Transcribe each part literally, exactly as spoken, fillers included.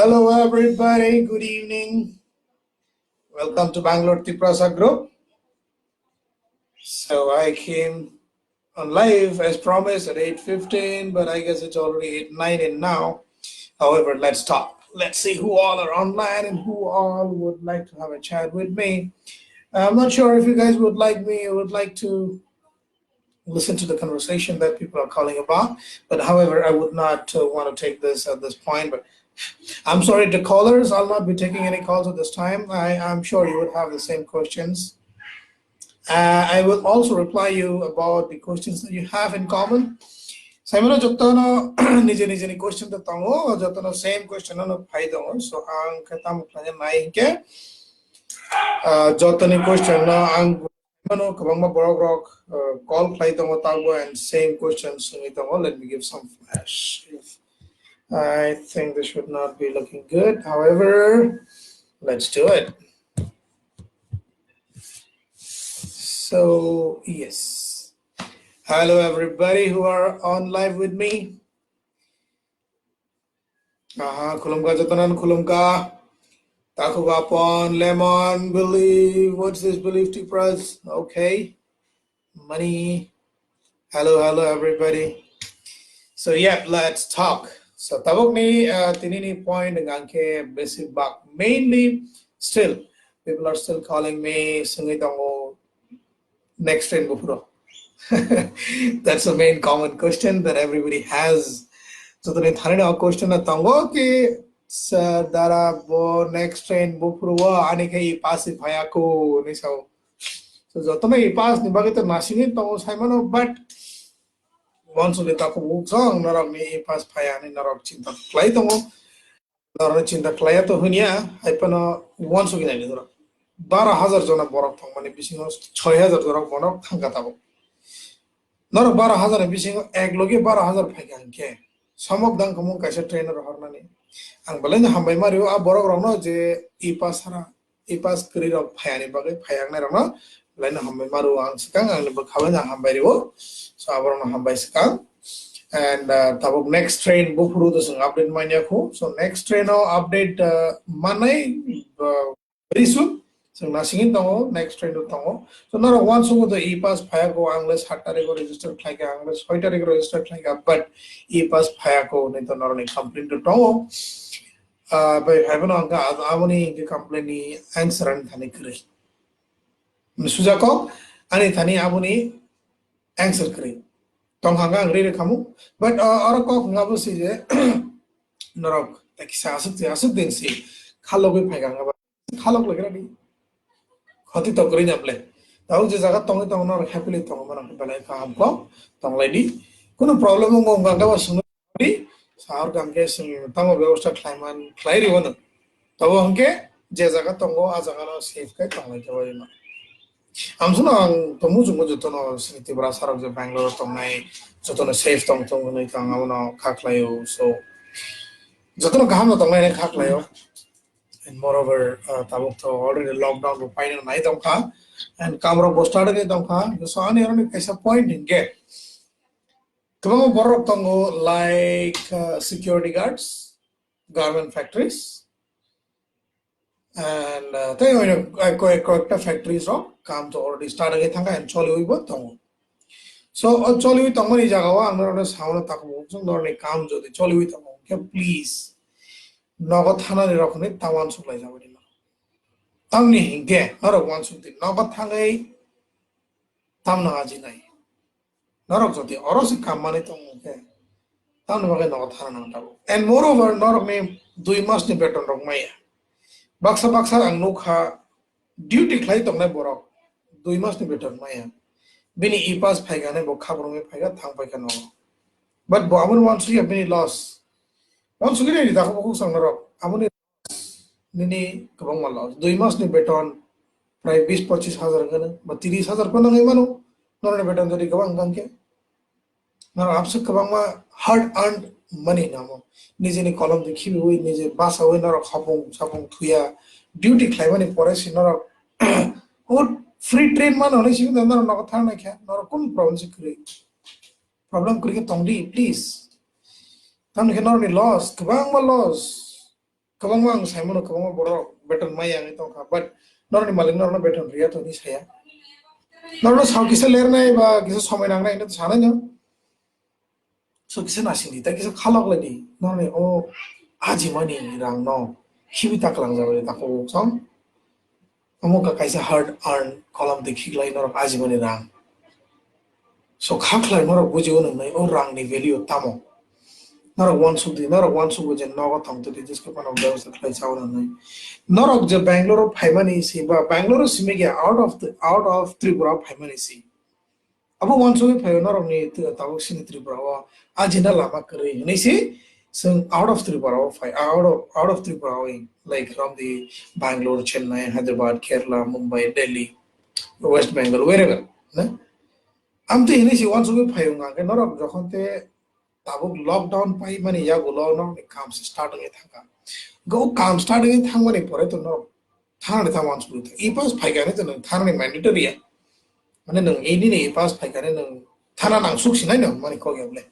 Hello, everybody. Good evening. Welcome to Bangalore Tiprasa Group. So I came on live as promised at eight fifteen, but I guess it's already eight nineteen now. However, let's talk. Let's see who all are online and who all would like to have a chat with me. I'm not sure if you guys would like me, would like to listen to the conversation that people are calling about. But however, I would not uh, want to take this at this point. But I'm sorry, the callers, I'll not be taking any calls at this time. I, I'm sure you would have the same questions. Uh, I will also reply you about the questions that you have in common. Saimano jotono nije nije ni question to tongo, jotono same question no phai tongo. So ang khe tamo khlai nai ke. Uh, jotoni question no ang mano kwbangma borok rok uh, call khlai tongo tabo and same question swngwi tongo. Let me give some flash. I think this should not be looking good. However, let's do it. So, yes. Hello, everybody who are on live with me. Aha, khulumkha jotonan khulumkha. Takhuk Apon, Lemon, Believe. What's this Believe Tipras? Okay. Money. Hello, hello, everybody. So, yeah, let's talk. So, tabuk ni uh, tini ni point ngang khe basic bak. Mainly, still, people are still calling me, swngwi tongo, next train buphuro. That's the main common question that everybody has. So, tini thani na question na tongo ki, sir, dara bo next train buphuro ani khe i pasi phaya ko ni sao. So, jotono i pass ni bagwi to nasingwi tongo saimano, but once we talk about song, norok ni i pass phaya ni norok chinta khlai tongo. Norok ni chinta khlaiya to hunya, hai pano once we nai norok. Baro hajar jona borok thangmani bisingo soi hajar borok bono thangka tabuk. Norok baro hajar ni bisingo ek loge baro hajar phaikha hinkhe. Samok dang khumung kaisa trainer hornani. Ang belai no hambai mario a borok rokno je i pass hara. I pass kwrwi rok phayani bagwi, phayangnai rokno belai no hambai maru ang swkang, angni bwkha bai no hambai rio. So aborokno hambai swkang. And uh, tabuk next train buphuru to swng update manya khu. So next train o update uh, manai uh, very soon. So nasingin tongo, next train o tongo. So naro one sungo to i pass phaya ko ang le sat tarikh o register khlai ka, ang le soi tarikh o register khlai ka, but i pass phaya ko ni to naro ni complaint to tongo. Ah, bai phaibono hwnkha, ah, aboni hwnkhe complain ni answer ani thani kwrwi. Sujak kok, ani thani aboni answer kwrwi. Tongkha hwnkha ang riri khamu, but, ah, oro kok hwnkha bo si je, norok, ta kisa aswk, aswk din si, khalogwi phaikha hwnkha ba. Khalok legra di. Khoti to kwrwi na ble. Tau je jaga tongwi tongo norok happily tongo mano belai kaham kok, tonglai di. Kuno problem wngkha hwnkha ba swngwi di. Sahor kam khe swng tamo bebosta khlaiman khlai ri wano. Tabo hwnkhe je jaga tongo a jaga no safe khe tonglai khe bai ma. Amsano ang to muchungo jotono swng Tiprasa rok je Bangalore tongnai jotono safe tong tong hwnwi tong abono kha khlaio. So jotono kaham no tongnai kha khlaio. And moreover, uh, tabuk to already lockdown bo paina nai tongkha, and kamrok bo start ni tongkha. So ani aroni kaisa point hingke kwbangma borok tongo, like uh, security guards, garment factories, and uh, tei oino koyek koyekta factories rok kam to already start agi thangkha and choliwi bo tongo. So o choliwi tongmani jagao ang norokno sauna takmo, norokni kam jodi choliwi tongo, khe please nogo thanani rok hwnwi ta uansuk laijak bai di. Tamni hinkhe norok uansuk di, nogo thangwi tamno ajinai. Norok jodi oro se kam manwi tongo khe tamni bagwi nogo thana nang tabuk. And moreover, norokni dui masni beton rok maya. Baksa baksa ang nukha, duty khlai tongnai borok dui masni beton maya. Bini e-pass phaikha hinwi bo khabrumwi phaikha, thang paikha nogo. But bo aboni uansukya bini loss. Uansukya nini dakho bukhuk sangnorok. Aboni nini kwbangma loss. Dui masni beton prai bis pochis hajar hwnkhe ba tiris hajar phano nangwi mano. Norokni beton jodi kwbang wngkha hwnkhe. Norok abse kwbangma hard earned money namo. Nijeni kolom de khibiwi, nije basawi norok hapung sapung thuya. Duty khlaimani pore se norok o free train mano hinwi simi norok nogo thang naikha. Norok kun problem se kwrwi. Problem kwrwi khe tongdi, please. Tamni khe norokni loss, kwbangma loss. Kwbangma ang saimano, kwbangma borok beton maya wngwi tongkha, but norokni malik norokno beton riya to hinwi saya. Norokno sao kisa lernai ba kisa somoi nangnai hinwi to sanai no. So kisa nasing di, tei kisa khalok lai di, norokni o ajimani rang no khibi ta kwlangjak bai tako song. Omo ka kaisa hard earned kolom twi khiklai norok ajimani rang. So kha khlai norok bujio nwngnai o rangni value tamo. Norok uansuk di, norok uansukgo je nogo tong twi jesko phano bebosta khlai chao nwngnai. Norok je Bangalore o phaimani si ba Bangalore o simi khe out of the, out of Tripura o phaimani si. Abo uansugwi phaio norokni t-, tabuk sini Tripura o ajina lama kwrwi hinwi si chwng out of Tripura o phai, out of, out of Tripura o, like, from the Bangalore, Chennai, Hyderabad, Kerala, Mumbai, Delhi, West Bengal, wherever, na? Amtwi hinwi si uansugwi phaio hwnkha khe norok jokhon te tabuk lockdown paimani yagulo norokni kam se start wngwi thangkha. Go kam start wngwi thangmani pore to norok thanani thang uansugwi thang. E pass phaikha hinwi to nwng thanani mandatory ya. Mane nwng e nini e pass phaikha hinwi nwng thana nangsuk sinai no mani kok ya bole.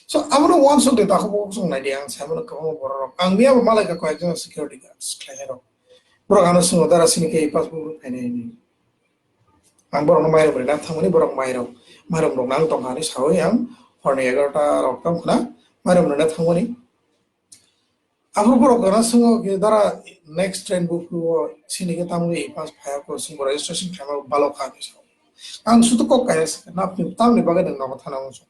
So, abono uansuk de takhuk bukhuk song nai di, ang saimano kwbangma borok rok. Ang miya bo malai kha koyek jon security guards khlainai rok. Borok ano swngo dara sini khe e pass bukhuk phainai hinwi. Ang borokno mairum rwna thangmani, borok mairum, mairum rwna ang tongkha hinwi saui ang horni egarota rok tong khna mairum rwna thangmani. Aphuru borok gana swngo khe dara next train buphuru o sini khe tamni e pass phaiya kho, chwng bo registration khaima balok kha hinwi sao. Ang sutu kok kaya se, napni tamni bagwi nwng nogo thana muchung.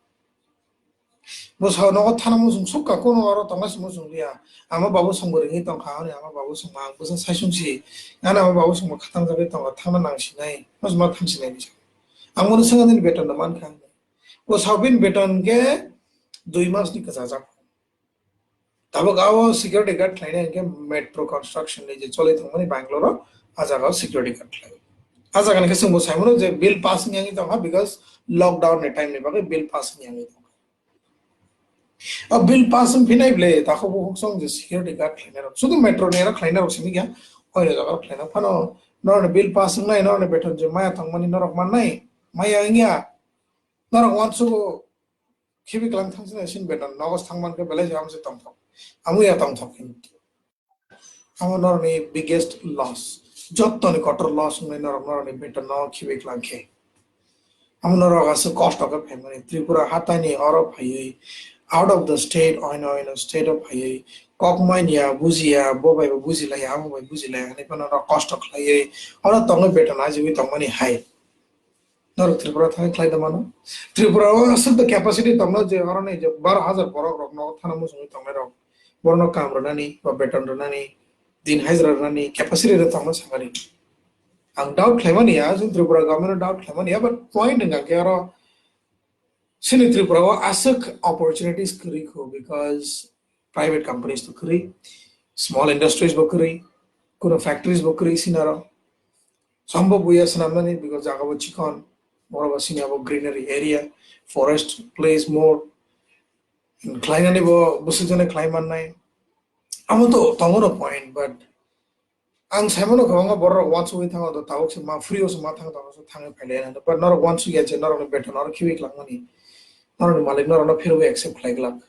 Bo sao nogo thana muchung sukha, kono oro tongna se muchung liya. Ama babu songbo ringwi tongkha, ani ama babu songma ang bwsa saisung si. Ani ama babu songma khatang jagwi tongkha, thangna nang sinai, mas ma thang sinai bisa. Ang bono swngo nini beton no mankha. Bo sao bini beton khe dui mas ni kwchajak. Tabuk ao security guard khlaina hinkhe Metro Construction ni je choli thangmani Bangalore o, a jaga o security guard khlai. A jaga ni khe chwngbo saimano je bill pass wngya wngwi tongkha, because lockdown ni time ni bagwi bill pass wngya wngwi tongkha. O bill pass wng phinai ble, takhuk bukhuk song je security guard khlainai rok. Sudu Metro ni aro khlainai rok simi kya, oino jaga rok khlainai phano, norokni bill pass wngnai, norokni beton je maya tongmani norok mannai, maya wngya, norok uansugo khibi klang thang sini sin beton, nogos thang man khe belai se hamse tongthok. Amo ya tongthok hin. Amo norokni biggest loss. Jottoni kotor loss wngnai norok norokni beton no khibi klang khe. Amo norok aswk kosto khe phaimani. Tripura hatani oro phaiwi, out of the state, oino oino state o phaiwi, kok manya, bujiya, bo bai bo bujilaiya, amo bai bujilaiya, hinwi phano norok kosto khlaiwi, oro tongwi beton ajigwi tongmani hai. Norok Tripura thangwi khlai da mano. Tripura o aswk da capacity tongno je oroni je baro hajar borok rok nogo thana muchungwi tongnai rok. Borokno kam rwnani ba beton rwnani, din hajra rwnani capacity rok tongno sakani. Ang doubt khlaimani ya, chwng Tripura government o doubt khlaimani ya, but point wngkha khe oro chini Tripura o aswk opportunities kwrwi kho, because private companies to kwrwi, small industries bo kwrwi, kuno factories bo kwrwi sinaro. Sombo buya swnamnani, because jaga bo chikon, boro bo sini abo greenery area, forest place more, khlainani bo bwswk jani khlai mannai. Amo to tongo no point, but ang saimano kwbangma borok rok uansugwi thango, to tabuk se ma free o se ma thang tongo, so thangwi phailai nang. But norok uansugya je norokni beton oro khibi klangmani, norokni malik norokno phirogwi accept khlai glak.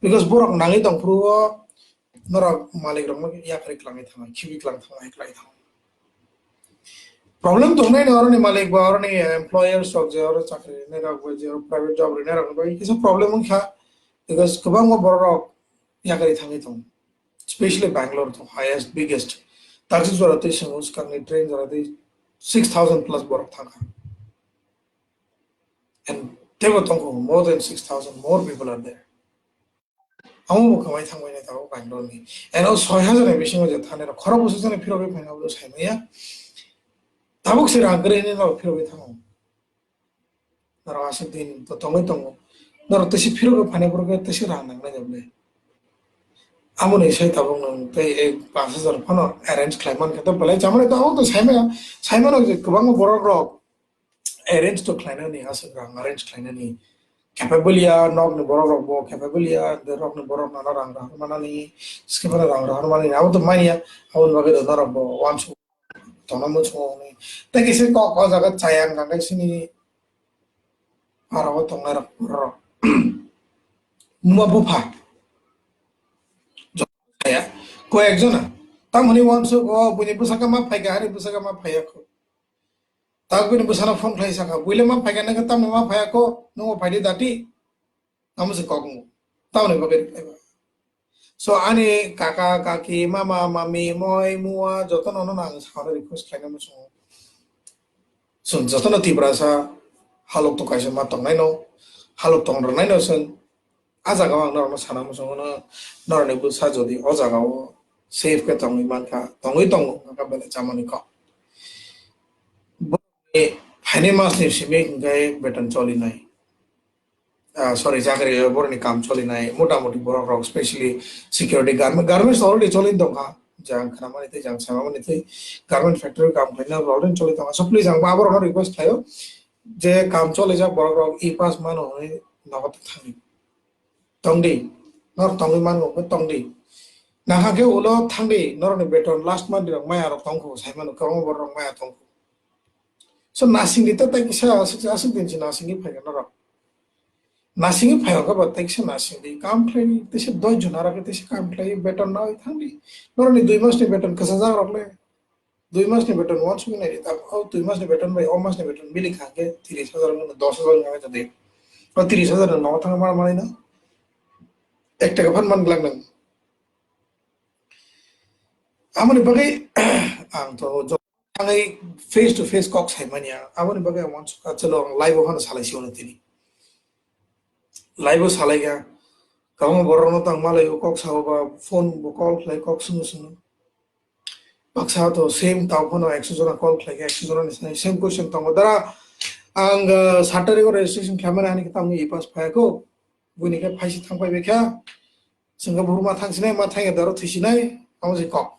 Because borok nangwi tongphuru o norok malik rokno yakarwi klangwi thango, khibi klang thango, hai khlai thango. Problem tongnai no oroni malik ba oroni employers rok je oro chakri rinai rok ba je oro private job rinai rok bai kisa problem wngkha, because kwbangma borok rok yakarwi thangwi tongo, especially Bangalore to highest, biggest. Taksi jora twi swngo swkangni train jora twi six thousand plus borok thangkha. And teibo tongkho more than six thousand more people are there. Amo bo kwmai thangbai nai tabuk Bangalore ni. And o soi hajar ni bisingo je thani rok khorok bwswk jani phirogwi phaina abo sai maya. Tabuk se rang kwrwi ni no phirogwi thango. Norok aswk din to tongwi tongo. Norok tesi phirogwi phaina phuru khe tesi rang nangnai jable. Amo ni sai tabuk nang tei ek panch hajar phano arrange khlai man khe to belai chamani to abo to sai maya. Sai mano je kwbangma borok rok arrange to khlainani, aswk rang arrange khlainani capable ya, nokni borok rok bo capable ya, de rokni borok nano rang rohor manani, skipano rang rohor manani, abo to manya, aboni bagwi do norok bo uansuk tongna muchungo hwnwi. Tei kisa kok o jaga chaya wngkha khe sini aro o tongnai rok borok rok. Numa bupha. Jaya, Koyek jona. Tamoni wansuk, o, buini bwsaka ma phaikha, ani bwsaka ma phaiya kho. Tak bini bwsano phone khlai saka, buile ma phaikha, nang tamoni ma phaiya kho, nungbo phaidi dati. Amo se kok wngo. Tamoni bagwi reply ba. So, ani kaka, kaki, mama, mami, moi, mua, jotono no ang sauna request khlaina muchungo. Chwng jotono Tiprasa halok to kaisa ma tongnai no, halok tong rwnai no chwng. A jaga o ang norokno sana muchungo no, norokni bwsa jodi o jaga o safe khe tongwi mankha, tongwi tongo, hwnka belai chamani kok. Borokni phaini masni simi hwnkhe beton cholinai. Ah, sorry, chakri, borokni kam cholinai, mota moti borok rok, specially security garment, garments already cholin tongkha, jang khnamani tei jang samani tei garment factory kam khlaina already choli tongkha. So please, ang aborokno request khlaio, je kam cholijak borok rok e pass mano hwnwi nogo thangdi. Tongdi, nor tongwi mango hwnwi tongdi. Nahakhe ulo thangdi, norokni beton last month rok maya rok tongkho, saimano kwbangma borok rok maya tongkho. So nasingdi ta tei kisa aswk aswk din si nasingwi phaikha norok. Nasingwi phaikha ba tei kisa nasingdi. Kam khlai tei se doi jona rok tei se kam khlai beton nawi thangdi. Norokni dui mas ni beton kwchajak rok le. Dui mas ni beton wansugwi naidi ta. O dui mas ni beton bai o mas ni beton mili kha khe tris hajar wngkha dos hajar wngkha khe jadi. O tris hajar no nogo thang ma manai na. Ek taka phan man glak nang. Amoni bagwi ang to thangwi face to face kok sai manya. Aboni bagwi ang wansukha, chwlo ang live o phano salai si ono tini. Live o salai kha. Kwbangma borok no tang malai o kok sao ba phone bo call khlai kok swngo swngo. Baksa to same tao phano ekso jona call khlai kha, ekso jona ni same question tongo. Dara ang, uh, sat tarikh o registration khlaimani ani kitab ni e pass phai ko. Buini khe phaisi thang pai bai kha. Sengkha buru ma thang sinai, ma thang ya daro thwi sinai, amo se kok.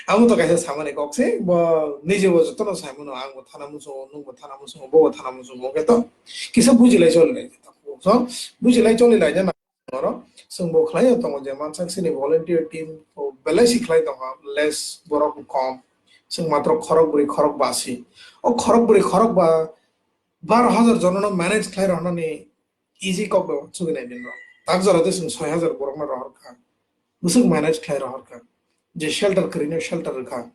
Amo to kaisa samani kok se, bo nije bo jotono sai mano, ang bo thana muchungo, nung bo thana muchungo, bo bo thana muchungo, hwnkhe to kisa bujilai choli lai. So, bujilai choli lai jana oro, chwng bo khlai tongo je mansak sini volunteer team, bo belai si khlai tongo, less borok kom, chwng matro khorok bwrwi khorok ba si. O khorok bwrwi khorok ba baro hajar jonono manage khlai rwnani easy kok bo chugwi nai din rok. Tak jora de chwng soi hajar borokno rohor kha. Bwswk manage khlai rohor kha. Je shelter kwrwino shelter rwkha.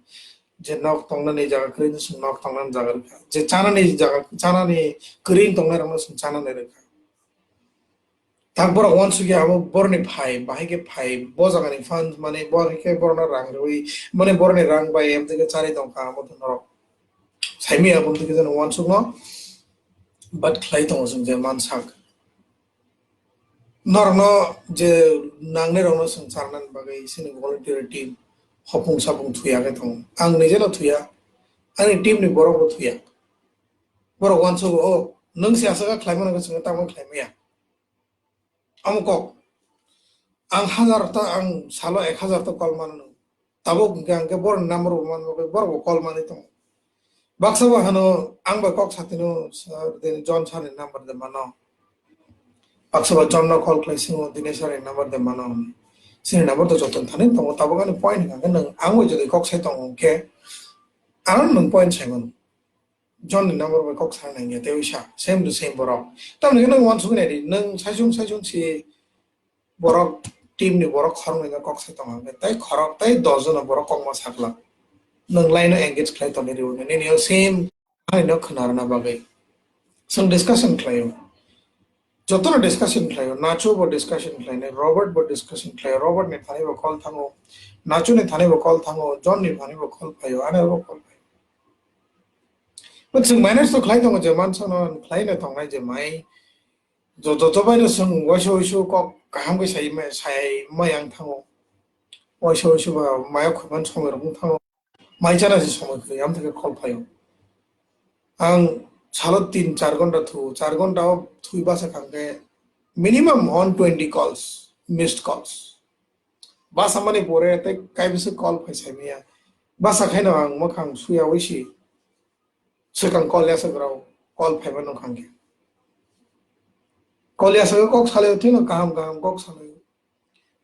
Je nok tongnani jaga kwrwino chwng nok tongnani jaga rwkha. Je chanani jaga, chanani kwrwi tongnai rokno chwng chanani rwkha. Tak borok wansukya abo boroni phai, bahai khe phai, bo jagani fund mane bo hai khe borokno rang rwi, mane boroni rang bai em teke chari tongkha abo to norok. Saimaya abo teke jeno wansukno, but khlai tongo chwng je mansak. Norokno je nangnai rokno chwng charnani bagwi chini volunteer team hopung sapung thuya khe tongo. Ang nijeno thuya, ani team ni borok bo thuya. Borok wansugo, "O, nwng se aswk kha khlai mano khe chwng tamo khlai maya." Amo kok. Ang hajar ta, ang salo ek hajar ta call mano. Tabuk hwnkhe ang khe borok number bo man bagwi borok bo call manwi tongo. Baksa bo hano ang bai kok satino sir, tini John sir ni number de mano. Baksa bo John no call khlai singo, tini sir ni number de mano. Sini number to joton thani tongo, tabuk ani point hwnkhe nwng ang bai jodi kok sai tongo hwnkhe ang nwng point sai mano. John ni number bai kok sai nangya tei wisa same to same borok. Tamni hwnkhe nwng wansugwi naidi, nwng saichung saichung si borok team ni borok khoroknwi no kok sai tongo hwnkhe tei khorok tei dos jona borok kokma sakla. Nwng line no engage khlai tongwi rw nini o same ani no khna rwna bagwi. Chwng discussion khlaio. Jotono discussion khlaio. Nacho bo discussion khlainai, Robert bo discussion khlaio. Robert ni thani bo call thango. Nacho ni thani bo call thango. John ni thani bo call phaio. Ani bo call phaio. But chwng manage to khlai tongo je mansa no khlai no tongnai je mai. Jo-, joto bai no chwng waisa waisa kok kaham khe sai ma-, sai mai ang thango. Waisa waisa ba mayo khaiman somoi rok wng thango. Mai chana se somoi kwrwi, amtwkhe call phaio. Ang salo tin char ghonta thu, char ghonta o thwi basa kha hwnkhe minimum one twenty calls, missed calls. Basa mani pore tei kaibwswk call phai sai maya. Basa khaino ang mwkhang suya wi si swkang call ya swk rw call phaiba nukha hwnkhe. Call ya swk kok salai thwino kaham kaham kok salai.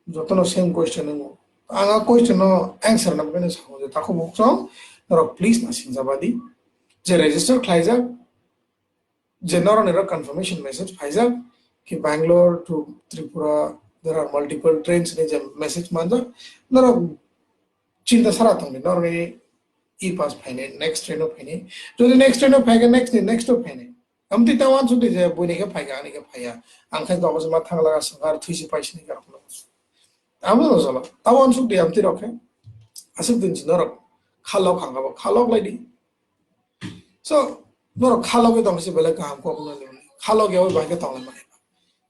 Jotono same question wngo. Ang a question no answer na bagwi sakho je takhuk bukchong norok please na singjaba di. Je register khlaijak, je norok nirok confirmation message phaijak ki Bangalore to Tripura There are multiple trains ni je message manjak. Norok chinta sara tongdi, norok ni e-pass phainai, next train o phainai. Jodi next train o phaikha, next ni next o phainai. Amtwi ta uansukdi je buini khe phaikha, ani khe phaiya. Ang khe dogo se ma thanglaga swngkha, ar thwi se paisini khe rokno. Amo no jolo. Ta uansukdi amtwi rok khe. Aswk din se norok khalok hangkha bo, khalok laidi. So, norok khalogwi tong se belai kaham kok nani. Khalogwi abo bai khe tong lai mani.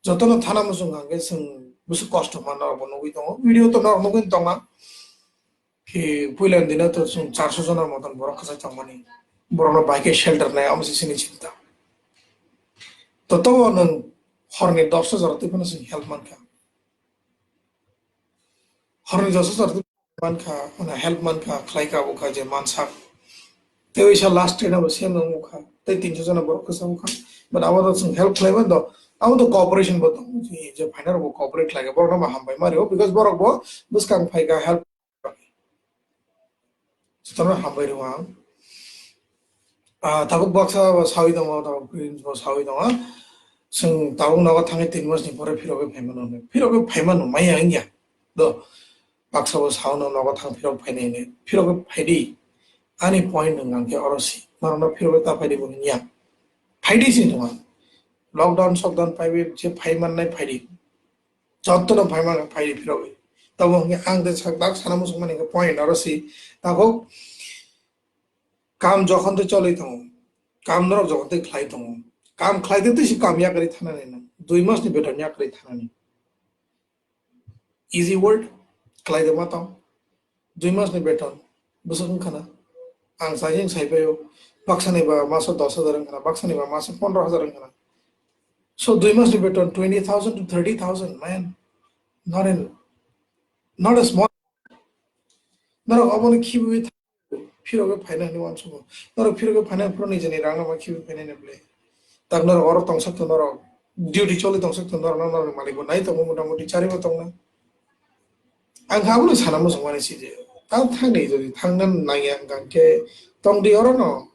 Jotono thana muchung hang khe chwng bwswk kosto man norok bo nugwi tongo. Video to norok nugwi tongo. Ki puila dino to chwng charso jona moton borok kwchai tongmani. Borokno bai khe shelter nai amo se chini chinta. To to nwng horni dosta jora twi phano chwng help mankha. Horni dosta jora twi mankha, mane help mankha, khlaikha bukha je mansak. Tei oisa last train abo same wngkha. Tei tinso jona borok kwchai wngkha. But abo to chwng help khlaiman do. Abo to cooperation bo tongo. Je phainai rok bo cooperate khlaikha. Borokno bo hambai ma rio. Because borok bo bwskang phaikha help. Jotono hambai rw ang. Ah, tabuk baksa bo sawi tongo, tabuk prince bo sawi tongo. Chwng tabuk nogo thangwi tin mas ni pore phirogwi phaimano hwnwi. Phirogwi phaimano maya wngya. Do, baksa bo sawi no nogo thang phirok phainai hwnwi. Phirogwi phaidi. Ani point wng ang khe oro si. Norokno phirogwi ta phaidi bo wngya. Phaidi si tongo. Lockdown, shutdown phaiwi je phai mannai phaidi. Jotono phaimani phaidi phirogwi. Tamo hwnkhe ang tei sak dak sana muchungmani hwnkhe point oro si. Tabuk kam jokhon tei choli tongo, kam norok jokhon tei khlai tongo, kam khlai tei twi si kam yakarwi thanani nang. Dui mas ni beton yakarwi thanani. Easy word, khlai de ma tong. Dui mas ni beton bwswk wngkha na? Ang sajeng sai paio, baksa ni ba maso dos hajar wngkha na, baksa ni ba maso pondro hajar wngkha na. So dui mas ni beton twenty thousand to thirty thousand, man. Not in, not a small. Norok obono khibiwi phirogwi phaina hwnwi uansukgo. Norok phirogwi phaina phuru nijini rang no ma khibiwi phaina hwnwi bwle. Tak norok oro tongsak to norok duty choli tongsak to norok no norok malik bo nai tongo, mota moti chari bo tongna. Ang kha abono sana muchung mani si je ta thangni jodi thangna nangya hwnkha khe tongdi oro no.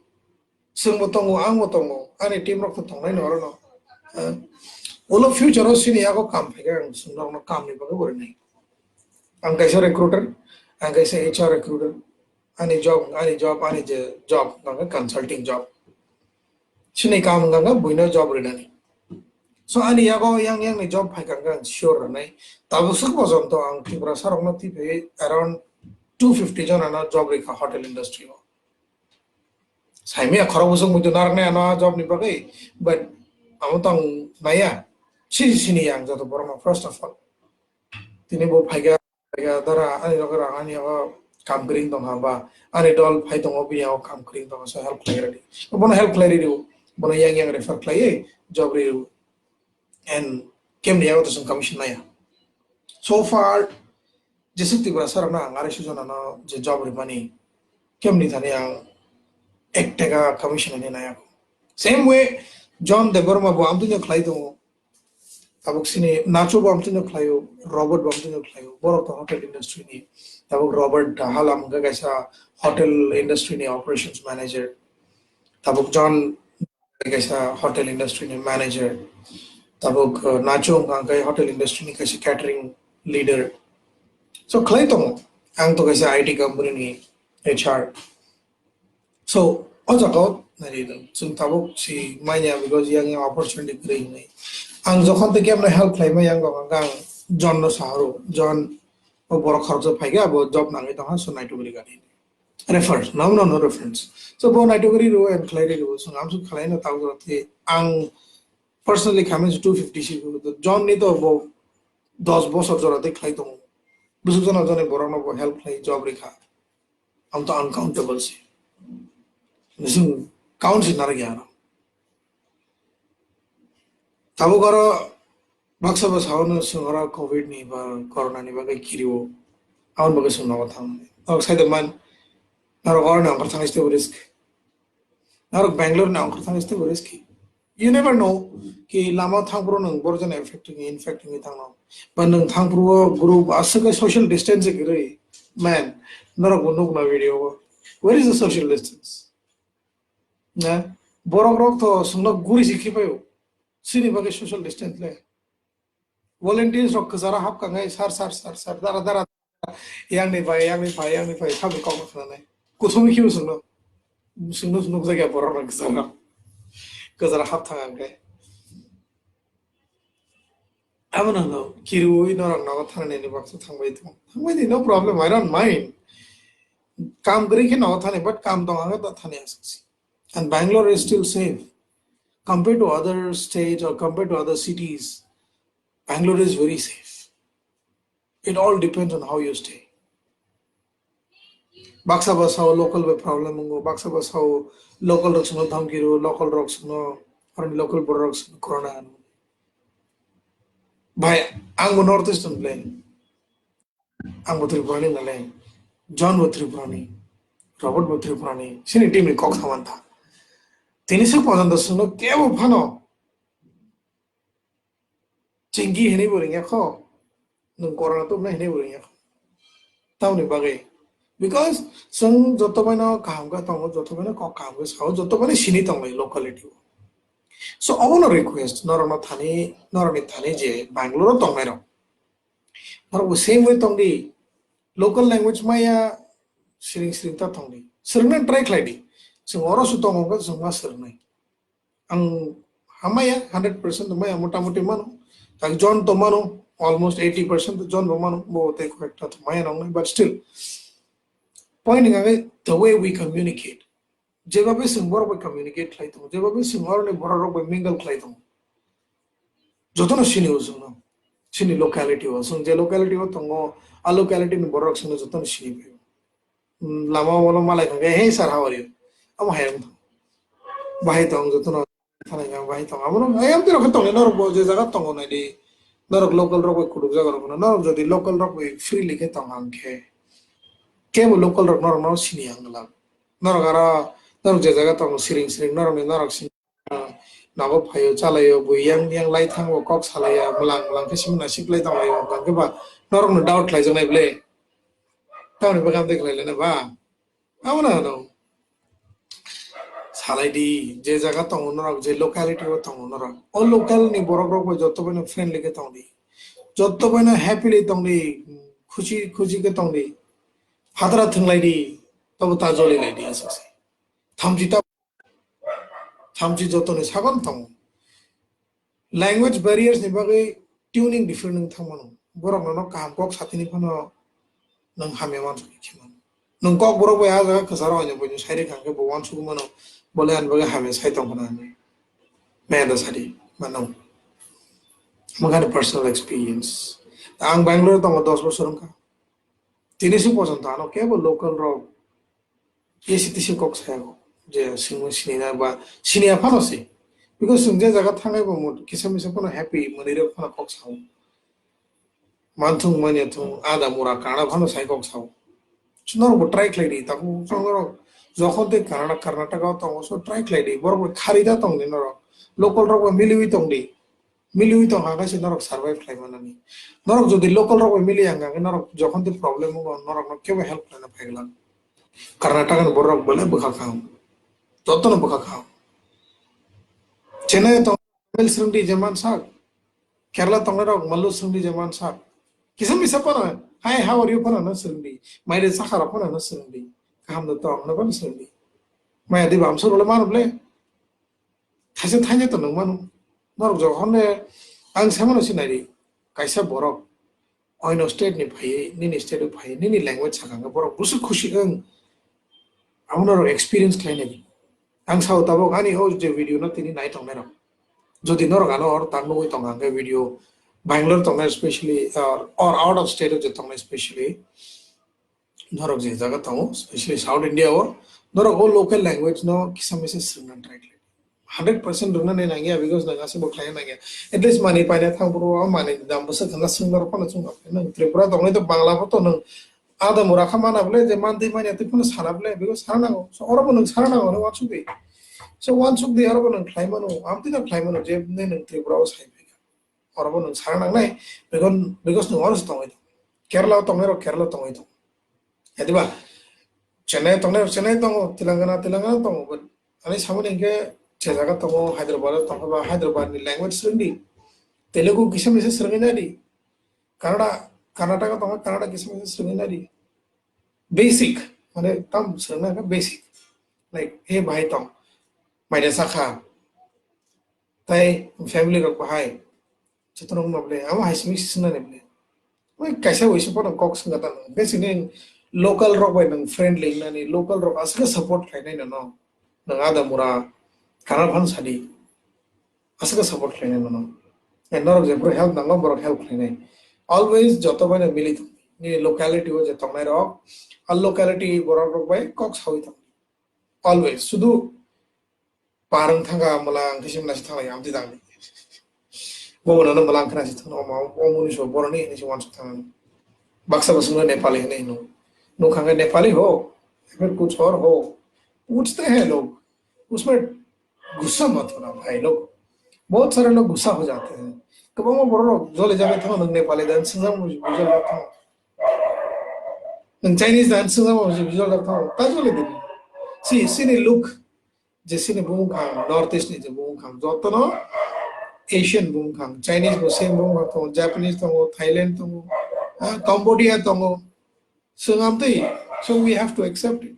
Chwngbo tongo, angbo tongo, ani team rok to tongnai no oro no. Eh, ulo future o sini yago kam phaikha ang chwng rok no kam ni bagwi bo rinai. Ang kaisa recruiter, ang kaisa H R recruiter. Ani job, ani job, ani je job, nang consulting job. Sini kam nang buino job rinani. So ani yago yang yang ni job phai kang kang sure rinai. Tabuk swk bo jom to ang Tripura sarok no twi phai around two fifty jona no job rikha hotel industry o. Saimaya khorok bwswk muitu narwknai ano a job ni bagwi, but amo tong naya. Sini sini ang joto borok no first of all. Tini bo phaikha, phaikha dara ani loge rang ani o kam kring tong ha ba ani dol phai tongo bini o kam kring tongo so help khlai radi. Bono help khlai radi, bono yang yang refer khlai job radi. And kemni yago to chwng commission naya. So far jesuk Tripura sarok no ang arai sujona no je job rimani kemni thani ang ek taka commission ani naya. Same way John Debbarma bo amtwino khlai tongo. Tabuk sini Nacho bo amtwino khlaio, Robert bo amtwino khlaio. Borok to hotel industry ni. Tabuk Robert Dahala wngkha kaisa hotel industry ni operations manager. Tabuk John kaisa hotel industry ni manager. Tabuk uh, Nacho wngkha khe hotel industry ni kaisa catering leader. So khlai tongo. Ang to kaisa I T company ni H R. So o jaga o nari do. Chwng tabuk si manya because yang yang opportunity kwrwi hinwi. Ang jokhon to kemno help khlai ma yang ang John no sahoro. John o borok khoroksa phaikhe abo job nangwi tongha so naitugri gani. Refer, no, no, no reference. So bo naitugri ro and khlai ri ro. So am so khlai no tabuk jora the ang personally khamin two fifty si ko. John ni to bo dos bosor jora te khlai tongo. Bwswk jona joni borok no bo help khlai job rikha. Am to uncountable si. Nising count si naragya ano. Tabuk aro baksa bo sao no chwng oro covid ni ba corona ni bagwi kirio. Aboni bagwi chwng nogo thang. Norok sai man norok oro ni ongkhor thang stebo risk. Norok Bangalore ni ongkhor thang stebo risk. You never know ki lama thang pro nang bor jana infect ni infect ni thang no. Ba nang thang pro group aswk social distance giri. Man, norok bo nuk na video. Where is the social distance? Na, borok rok to sungno guri si khipayo. Sini bagwi social distance le. Volunteers rok kwcharo hapkha ngai sar sar sar sar dara dara, yang ni bai, yang ni bai, yang ni bai, sabni kok no khna nai. Kuthumi khiu sungno. Sungno sungno jagya borok rok kwcharo. Kwcharo hap thang ang khe. Abo no no, kirui norok nogo thani ni baksa thangbai thung. Thangbai di, no problem, I don't mind. Kam kwrwi khe nogo thani, but kam tong ang khe ta thani aswk si. And Bangalore is still safe. Compared to other states or compared to other cities, Bangalore is very safe. It all depends on how you stay. Baksa ba sao local bai problem wngo, baksa ba sao local rok sino dhamki ro, local rok sino, or local borok rok sino corona ano. Bhai, ang bo North Eastern ble. Ang bo Tripura ni nale. John bo Tripura ni. Robert bo Tripura ni. Sini team ni kok saman ta. Tini se pojanta sino kebo phano Chingi hinui bo ringya kho, nwng corona tubnai hinui bo ringya kho. Tamoni bagwi, because chwng joto baino kaham khe tongo, joto baino kok kaham khe sao, joto baino sini tonglai locality o. So obono request norokno thani, norokni thani je Bangalore o tongnai rok, norok bo same way tongdi, local language maya siring siring ta tongdi, swrwngna try khlaidi. Chwng oro su tongo wngkha chwng ma swrwngnai. Ang hamaya hundred percent maya, motamuti mano. Tak John to mano, almost eighty percent to John bo mano, bo tei koi ekta to maya nang, but still, point hingkha khe the way we communicate. Jebabe chwng borok bai communicate khlai tongo, jebabe chwng oroni borok rok bai mingle khlai tongo. Jotono sini o chwngno, sini locality o, chwng je locality o tongo, a locality ni borok rok chwngno jotono sini phaio. Hmm, lama o ulo malai thangkhe, "Hey sir, how are you?" Amo hai wng thang. Bahai tong jotono thanai kha, bahai tong. Amo no, ayam tiro khe tongni norok bo je jaga tongo nai di. Norok local rok bai kutuk jaga rok no. Norok jodi local rok bai freely khe tong hang khe, kebo local rok norok no sini yang glak. Norok aro, norok je jaga tongo siring siring, norok ni norok sini. Nogo phaio, chalaio, bui yang yang lai thango, kok salaia, mwlang mwlang khe simi nasik lai tonglaio, hwnkhe ba norokno doubt khlaijaknai ble. Tamoni bagwi amtwi khlai laina ba? Abono hwno. Salai di, je jaga tongo norok, je locality o tongo norok. O local ni borok rok bai joto bai no friendly khe tong di. Joto bai no happily tong di, khusi khusi khe tong di. Phatara thwng lai di, tobo ta joli lai di aswk se. Thamchi ta Thamchi jotoni sagon tongo. Language barriers ni bagwi tuning different wng thang mano. Borok nono kaham kok satini phano nwng hamya wansukgwi khe mano. Nwng kok borok bai ah jaga kwcharo oino boino sai rwkha hwnkhe bo wansugwi mano, bole ani bagwi hamya sai tong khna hinwi. Maya da sadi mano. Mokani personal experience. Ang Bangalore tongo dos bosor wngkha. Tini se pojonto ano kebo local rok A C T C kok saya kho, je singmo sini na ba sini aphano se. Because sing je jaga thangai bo mut kisa misa phano happy mani rok phano kok sao. Manthung manya thung ada mura kana phano sai kok sao. Norok bo try khlai di, tabu norok jokhon tei Karna-, Karnataka o tongo, so try khlai di, borok bo khari da tong di norok. Local rok bo miliwi tong di. Miliwi tong kha khe se norok survive khlai manani. Norok jodi local rok bai mili yang khe norok jokhon tei problem wngo norok no kebo help khlaina phai glak. Karnataka ni borok belai bwkha kha. Jotono bwkha kha. Chennai tong Tamil swrwng di je man sak. Kerala tongnai rok Mallu swrwng di je man sak. Kisa misa phano, "Hi, how are you?" phano no swrwng di. Mai de sakha rok phano no swrwng di. Kaham de tong no phano swrwng di. Maya di bam sor le mano ble. Thaisa thaina to nang mano. Norok jokhon ne ang samano sinai di. Kaisa borok oino state ni phaiwi, nini state o phaiwi, nini language sakha hwnkhe borok busu khusi wng. Amo norok experience khlai nai di. Ang sao tabuk ani o je video no tini nai tongnai rok. Jodi norok ano or tang nugwi tong hwnkhe video Bangalore tongnai specially or, or out of state o je tongnai specially, norok je jaga tongo, specially South India o, norok o local language no kisa misa swrwngna try khlai. Hundred percent rwngna nai nangya, because nang aswk bo khlai nangya. At least mani paina thang bro, o mani dam bwswk khna swng norok phano chwng nang Tripura tongnai to Bangla bo to nang ada mura kha mana bole je man twi manya twi phano sana bole, because sana nango. So oro bo nang sana nango, nang wansuk di. So wansuk di oro bo nang khlai mano, amtwi nang khlai mano je nang Tripura o sai phaikha. Oro bo nwng sana nangnai, because, because nwng oro se tongwi tongo. Kerala o tongnai rok Kerala o tongwi tongo. Yadiba Chennai o tongnai rok Chennai tongo, Telangana, Telangana tongo. But ani samani hinkhe je jaga tongo, Hyderabad o tongkha ba Hyderabad ni language swrwngdi. Telugu kisa misa swrwngwi nadi. Kannada, Karnataka tongo, Kannada kisa misa swrwngwi nadi. Basic, mane tam swrwngna khe basic. Like, he bhai tong, maida sakha, tai family rok bahai, jotono wngma bole, amo hai simi sisna ni bole. Oi kaisa wi se pono kok swngna ta nang. Basic ni local rok bai nang friendly nani, local rok aswk support khainai nono. Nang ada mura, kana phan sadi. Aswk support khlainai nono. And norok jephuru help nango, borok help khlainai. Always joto bai no mili thang. Nini locality o je tongnai rok, a locality borok rok bai kok sawi thang. Always. Sudu parang thanga mala ang kisim nasi thanglai amti dang. Bo bono mala ang khnasi thang, o ma, o muni so boroni ni si wansu thang. Baksa basung Nepali hini no. No khanga Nepali ho, ya phir kuch aur ho. Puchte hai log. Usme gussa mat hona bhai log. Bahut sare log gussa ho jate hain. Kwbangma borok rok jole jaga thango, nwng Nepali dan swngjak mung bijol jak thango. Nwng Chinese dan swngjak mung bijol jak thango. Ta jole di. Si, sini look. Je sini bumung khang, North East ni je bumung khang. Jotono Asian bumung khang. Chinese bo same bumung khang tongo, Japanese tongo, Thailand tongo, ah, Cambodia tongo. Swngamtwi. So we have to accept it.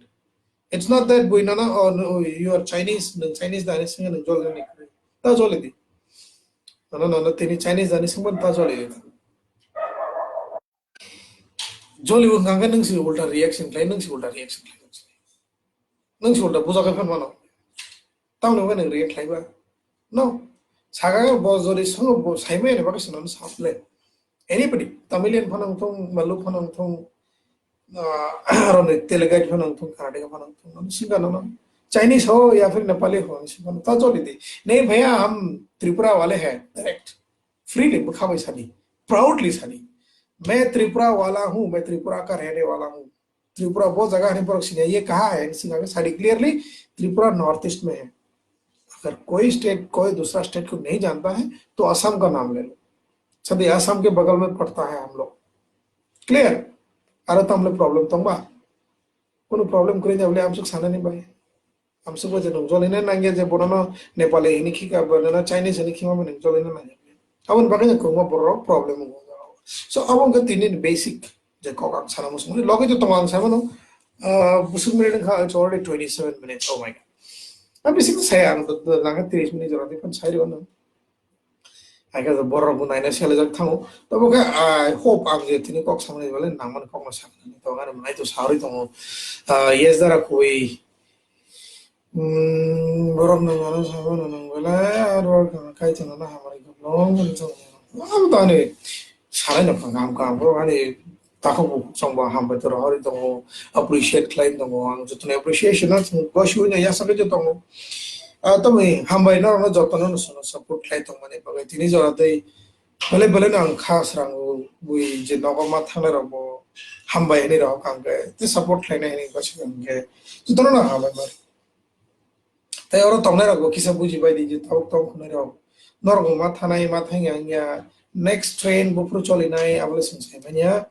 It's not that we nana, oh no, you are Chinese, nwng Chinese dan swngjak nwng jole ni. Ta jole di. Nana, nana, tini Chinese dan swngmani ta jole di. Joli wng kha khe nwng si ulta reaction khlai, nwng si ulta reaction khlai. Nwng si ulta buja khe phan mano. Tamni wngkha nwng react khlai ba? No. Saka khe bo joli songo bo saimaya ni bagwi swnamwi sa phle. Anybody, Tamilian phano wng thung, Maluk phano wng thung, ah, aro ni Telugu phano wng thung, Karnataka phano wng thung, ano singka no, no. Chinese ho ya phir Nepali ho, singka no. Ta joli di. Nahi bhaiya, hum Tripura wale hai, direct. Freely bwkha bai sadi, proudly sadi, मैं त्रिपुरा वाला हूँ, मैं त्रिपुरा का रहने वाला हूँ. Tripura bo jaga hani borok sini ye kaha hai sini sadi clearly, Tripura North East में है. अगर कोई स्टेट कोई दूसरा स्टेट को नहीं जानता है तो असम का नाम ले लो. सभी असम के बगल में पड़ता है हम लोग. Clear? Aro tamle problem tong ba? Kono problem kwrwi na bole amsuk sana ni bai. Amsuk bai je nwng jolina nangya je bono no Nepali hini khika, bono no Chinese hini khima bai nwng jolina nangya. Aboni bagwi no kwbangma borok problem wngo. So abo wngkha tini ni basic je kok ang sana muchung mani. Logi to tongo ang sai mano, ah, busuk minute wngkha, it's already twenty seven minutes. Oh my God. Ang bisi to saya ang to, to nangkha tris minute jora di phan sai rw no. Hai khe borok bo naina selajak thango. Tabo khe, I hope ang je tini kok samani bale nangmani kokno saknani to ani mwnai to sarwi tongo. Ah, yes dara koi. Hmm, borok nangmano samano nang bale aro kaichana na hamari koplong mani tongo. Ang to ani sarai no phang ham kam borok ani takhuk bukhuk chwngbo hambai to rohorwi tongo, appreciate khlai tongo, ang jotoni appreciation no chwng gosiwi no yasakhe je tongo. Ah, tamni hambai norokno jotono no chwngno support khlai tongmani bagwi tini jora tei belai belai no ang kha srango bui je nogo ma thangnai rokbo hambai hinwi rohor kha hwnkhe tei support khlainai hinwi gosik hwnkhe jotono no hambai man. Tei oro tongnai rokbo kisa buji bai di je tabuk tong khwnai rok. Norok bo ma thanai ma thangya wngya next train buphuru cholinai abole swng sai manya.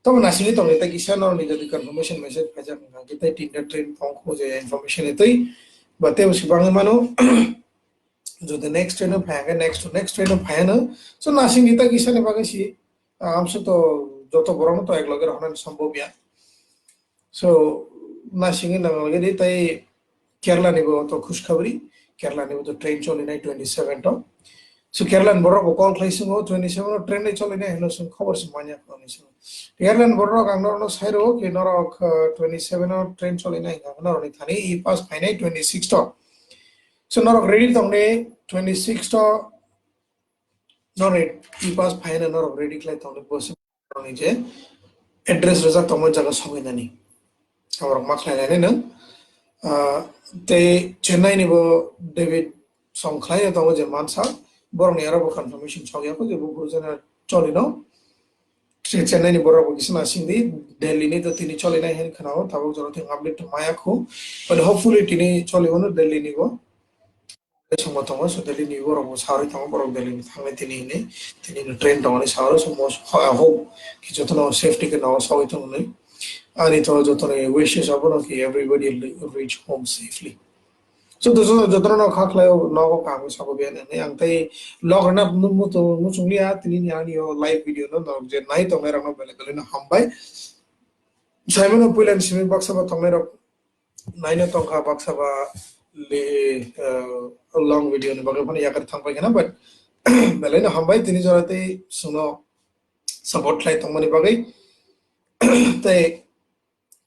Tamo nasingwi tongni tei kisa norokni jodi confirmation message phaijak wngkha khe tei tinta train tong kho je information ni tei ba tei bwswk bangwi mano. Jodi next train o phaiya khe next to next train o phaiya no. So nasingwi tei kisa ni bagwi si, ah, amsuk to joto borok no to ek loge rohornani sombhob ya. So, nasingwi nang lagedi tei Kerala ni bo to khuskhabri, Kerala ni bo to train cholinai twenty seven to. So, Kerala ni borok bo call khlai sungo twenty seven o train nai cholinai hino sung khobor se manya phone ni sung. Kerala ni borok ang norok no sai rwo ki norok, uh, twenty seven o train cholinai hingka norok ni thani e pass phainai twenty six to. So, norok ready tongni twenty six to. Norok e-pass phaina norok ready khlai tongni bo se norokni je address rwjak tongmani jaga sogwi nani. Aborok ma khlai nani nwng, ah, tei Chennai ni bo David song khlai tongo je mansa, borokni aro bo confirmation sogya kho je bo guru jana choli no. Che-, Chennai ni borok bo kisa nasing di, Delhi ni to tini choli nai hin khna o, tabuk jora thik update to maya kho. But hopefully tini choli o no Delhi ni bo. Songbo tongo, so Delhi ni borok bo sawi tongo, borok Delhi ni thangnai tini hinwi, tini no train tongmani sawi, so most, I hope, ki jotono safety khe nogo sawi tongo hinwi. Ani to jotono wishes abono ki everybody li-, reach home safely. So, to joto no kha khlai o nogo kaham sabo biyani hinwi ang tei log rwna muchung liya tini ni ani o live video no norok je nai tongnai rok no belai belai no hambai. Saimano puila ni simi baksa ba tongnai rok naina tongkha baksa ba le long video ni bagwi phano yakar thangbai khana, but belai no hambai tini jora tei chwngno support khlai tongmani bagwi. Tei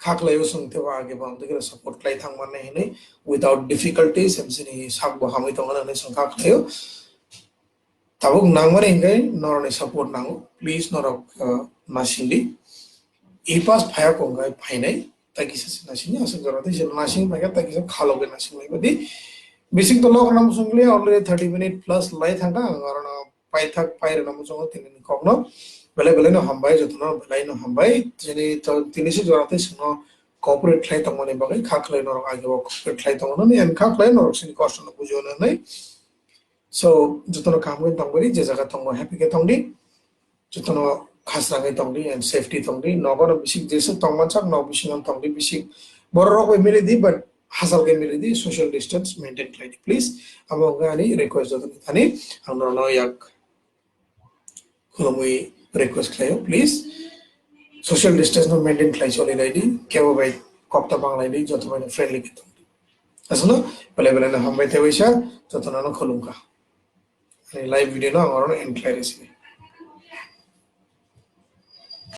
kha khlaio chwng teibo age bo amtwi kheno support khlai thangmani hinwi without difficulties M C ni sak bo hamwi tongmani hinwi chwng kha khlaio. Tabuk nangmani hinkhe norokni support nango, please norok nasingdi. E pass phaya kongkhai phainai, tai kisa se nasingni aswk jora tei se nasing phaikha tai kisa khalogwi nasing lai badi. Bising to lok rwnam sungli already thirty minute plus lai thangkha ang orono paithak pai rwna muchungo tini ni kokno. Belai belai no hambai, jotono belai no hambai. Tini to, tini se jora tei chwngno cooperate khlai tongmani bagwi kha khlai norok age o cooperate khlai tongmani and kha khlai norok sini kosto no bujio hinwi. So, jotono kaham khe tongbai di, je jaga tongo happy khe tongdi. Jotono khasrangwi tongdi and safety tongdi. Nogo no bisik jesa tongmansak, nok bisingo tongdi bisik. Borok rok bai mili di, but hachal khe mili di, social distance maintain khlai di, please. Amo wngkha ani request jotono thani, ang norokno yak khulumwi request khlaio, please. Social distance no maintain khlai choli lai di, kebo bai kok ta bang lai di, joto bai no friendly khe tong di. Aswkno belai belai no hambai tei waisa, jotono no khulumkha. Ani live video no ang orono end khlai rwsini.